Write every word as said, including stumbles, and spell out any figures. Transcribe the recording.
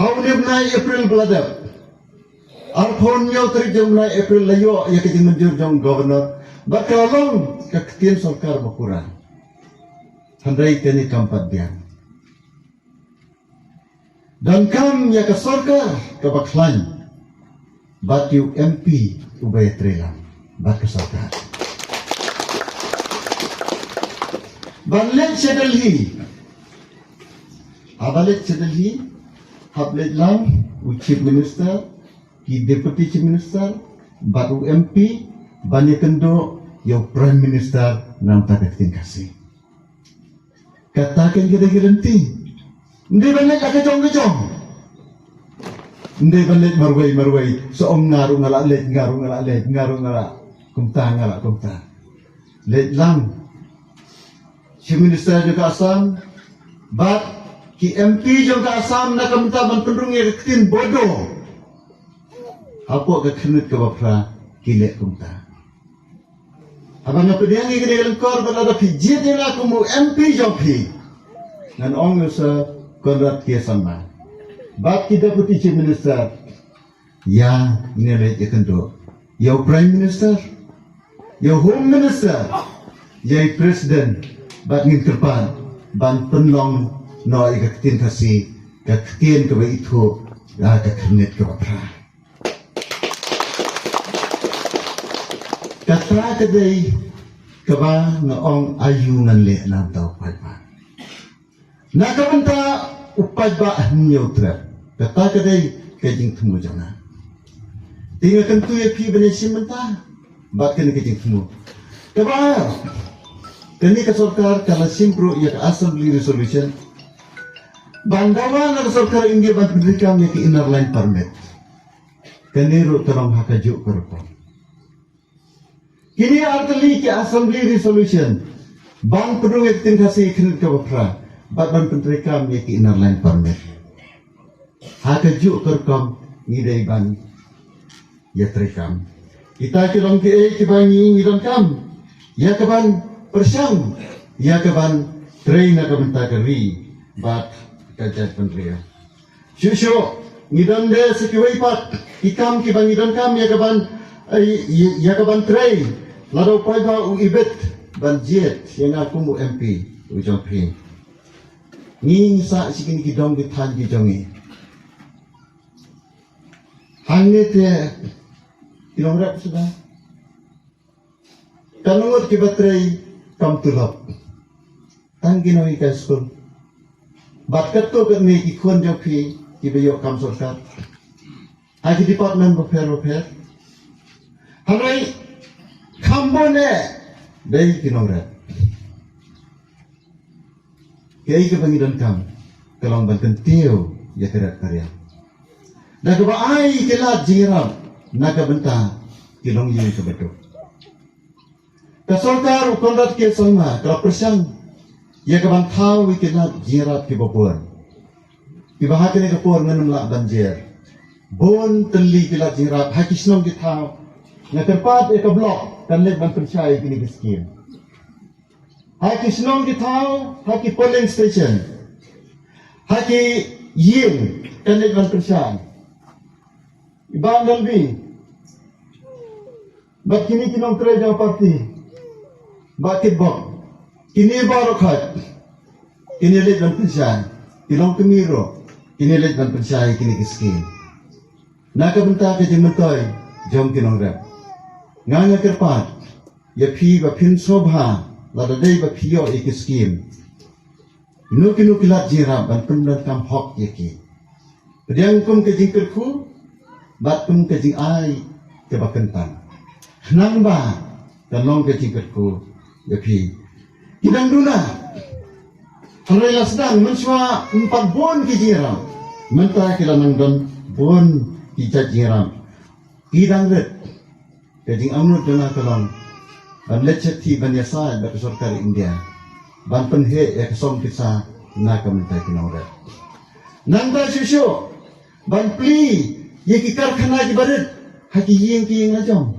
Ha une u bnai April ba la dep, arphew hynñiew tarik jong u bnai April la ïoh ïa ka jingmynjur jong u Governor bad ka la long ka ktien sorkar ba pura. Hynrei kane kam pat biang. Donkam ïa ka sorkar kaba khlaiñ bad ïa u M P uba ïatreilang bad ka sorkar. Ban leit sha Delhi, haba leit sha Delhi, hap leit lang u Chief Minister, ki Deputy Chief Minister bad u M P ban ïakynduh ïa u Prime Minister na bynta ka ktien Khasi. Kata ka dei ka lynti. Ym dei ban leit la ka jong ka jong. Ym dei ban leit marwei marwei. Sa ong nga ruh nga la leit, nga ruh nga la leit, nga ruh nga la kumta, nga la kumta. Leit lang Chief Minister jong ka Assam bad ki M P jong ka Assam na ka bynta ban pynrung ïa ka ktien Bodo. Hapoh ka khyrnit kaba phra ki leh kumta. Haba nga pdiang ïa kane ka lyngkor bad lada phi jied ïa nga kum u M P jong phi, ngan ong ïa u Sir Conrad K Sangma bad ki Deputy Chief Minister, ïa ngin leit ïakynduh ïa u Prime Minister, ïa u Home Minister, ïa i President, bad ngin kyrpad ban pynlong noh ïa ka ktien Khasi ka ktien kaba ithuh ha ka khyrnit kaba phra. Kata ka dei kaba nga ong aïu ngan leh na bynta u paidbah. Na ka bynta u paidbah Hynñiewtrep, kata ka dei ka jingthmu jong nga. Te nga kyntu ïa phi ban ïashim bynta bad kane ka jingthmu. Kaba ar, kane ka sorkar ka la shim ruh ïa ka Assembly Resolution ban dawa na ka sorkar India ban pyntreikam ïa ka Inner Line Permit. Kane ruh ka long ha kajuh ka rukom. Kine ar tylli ki Assembly Resolution ban pynrung ïa ka ktien Khasi ha ka khyrnit kaba phra bad ban pyntreikam ïa ka Inner Line Permit. Ha kajuh ka rukom ngi dei ban ïatreikam. Kita ki long kiei kiba ngi, ngi donkam ïa kaban pyrshang, ïa kaban trei na ka bynta ka ri bad ka jaitbynriew. Shuh shuh ngi don de sa kiwei pat ki kam kiba ngi donkam ïa kaban, eh, ïa, ïa kaban trei. Lada u paidbah u ibit ban jied ïa nga kum u M P u jong phi, ngi sah sha kine ki dong ki thaiñ ki jong ngi. Hangne te ki nongrep suda. Katno ngut kiba trei kam tulop? Tang ki nonghikai skul. Bad katto katne ki khun jong phi kiba ïoh kam sorkar ha ki department bapher bapher. Hynrei kham bun eh dei ki nongrep. Kaei kaba ngi donkam ka long ban kyntiew ïa ka rat ka riam da kaba ai ki lad jingïarap na ka bynta ki longïing kaba duk. Ka sorkar u Conrad K Sangma ka la pyrshang ïa kaban thaw ïa ki lad jingïarap kiba bun, kiba ha kane ka por ngam lah ban jer. Bun tylli ki lad jingïarap ha ki shnong ki thaw. Nga kyrpad ïa ka block kan leit ban pynshai ïa kine ki skim. Ha ki shnong ki thaw, ha ki polling station, ha ki ïing kan leit ban pynshai. I Bah Nalbi bad kine ki nongtrei jong party, Bah Kitbok, kine baroh khoit kine leit ban pynshai. Ki longkmie ruh kine leit ban pynshai kine ki skim. Na ka bynta ka jingmyntoi jong ki nongrep, nga nga kyrpad ïa phi ba phin sngewbha lada dei ba phi ïoh ïa ki skim. Kino kino ki lad jingïarap ban pyndonkam hok ïa ki. Pdiang kum ka jingkyrkhu bad kum ka jingai kaba kyntang. Khnang ba kan long ka jingkyrkhu ïa phi. Ki dang duna. Hynrei la sdang mynshuwa ym pat bun ki jingïarap. Mynta ki la nang don bun ki jait jingïarap. Ki dang rit. Ka jingangnud jong nga ka long ban leit sha kti ban ïasaid bad ka sorkar India ban pynheh ïa ka song pisa na ka bynta ki nongrep. Nangta shuh shuh ban plie ïa ki karkhana kiba rit ha ki ïing ki ïing la jong.